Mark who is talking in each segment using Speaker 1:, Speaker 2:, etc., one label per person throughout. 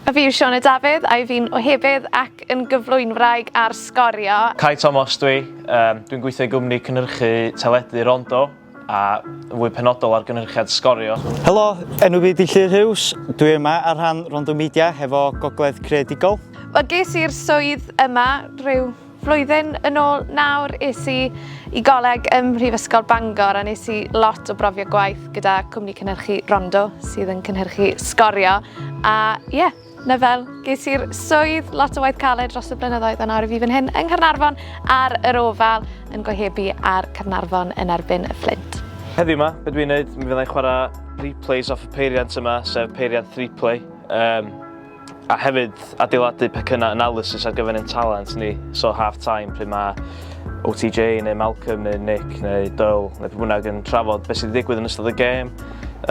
Speaker 1: A fi yw Sioned Dafydd a fi'n ohebydd ac yn gyflwynwraig ar Sgorio.
Speaker 2: Cai Thomas dwi. Um, dwi'n gweithio i gwmni cynhyrchu teledu Rondo a yn fwy penodol ar gynhyrchiad Sgorio.
Speaker 3: Helo, enw fi di Llyr Hughes. Dwi yma ar rhan Rondo Media hefo Gogledd Creadigol.
Speaker 1: Wel, ges i'r swydd yma rhyw Flwyddyn yn ôl nawr es i i goleg ym Mhrifysgol Bangor a nes i lot o brofiad gwaith gyda cwmni cynhyrchu Rondo sydd yn cynhyrchu Sgorio a ie, yeah, na fel ges i'r swydd, lot o waith caled dros y blynyddoedd a nawr i fi fan hyn yng Nghaernarfon ar yr Ofal yn gohebu ar Caernarfon yn erbyn y Fflint.
Speaker 2: Heddiw yma, be dwi'n neud, mi fyddai'n chwarae replays off y peiriant yma, sef peiriant 3play. Um, A hefyd adeiladu pecynnau analysis ar gyfer ein talent ni. So half time pryd mae OTJ neu Malcolm neu Nick neu Dyl neu pwy bynnag yn trafod beth sydd wedi digwydd yn ystod y gêm.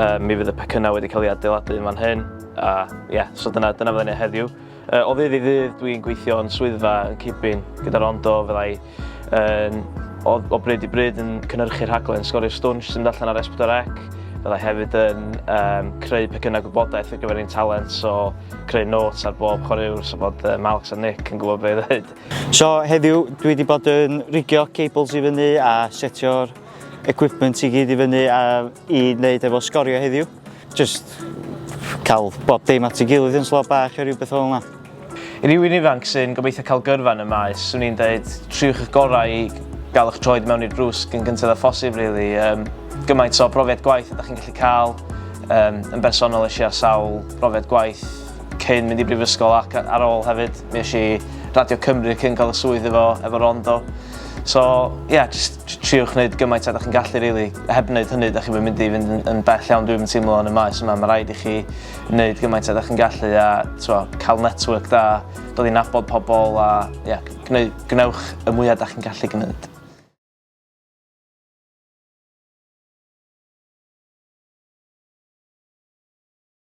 Speaker 2: Um, mi fydd y pecynnau wedi cael ei adeiladu yn fan hyn. A ie, yeah, so dyna, dyna fydden ni heddiw. Uh, o ddydd i ddydd dwi'n gweithio yn swyddfa yn Cibyn gyda Rondo fyddai yn, o, o bryd i bryd yn cynhyrchu rhaglen Sgorio Stwnsh sy'n mynd allan ar S4C. Byddai hefyd yn um, creu pecynnau gwybodaeth ar gyfer ein talent, so creu notes ar bob chwaraewr so bod uh, Malcs a Nick yn gwybod beth i ddweud.
Speaker 3: So heddiw dwi wedi bod yn rigio cables i fyny a setio'r equipment i gyd i fyny a i wneud efo sgorio heddiw. Just cael bob dim at ei gilydd yn slo bach a rhywbeth fel yna.
Speaker 2: I rywun ifanc sy'n gobeithio cael gyrfa yn y maes, swn i'n dweud triwch eich gorau i gael eich troed mewn i'r drws gyn gynted â phosib really. Um, gymaint o brofiad gwaith ydych chi'n gallu cael. Um, yn bersonol eisiau ar sawl brofiad gwaith cyn mynd i brifysgol ac ar ôl hefyd. Mi es i Radio Cymru cyn cael y swydd efo, efo Rondo. So, ie, yeah, just triwch wneud gymaint â ydych chi'n gallu, really. Heb wneud hynny, ydych chi'n mynd i fynd yn, yn bell iawn, dwi'n teimlo yn y maes yma. Mae rhaid i chi wneud gymaint â ydych chi'n gallu a twa, cael network da, dod i nabod pobl a yeah, gwnewch y mwyaf ydych chi'n gallu gwneud.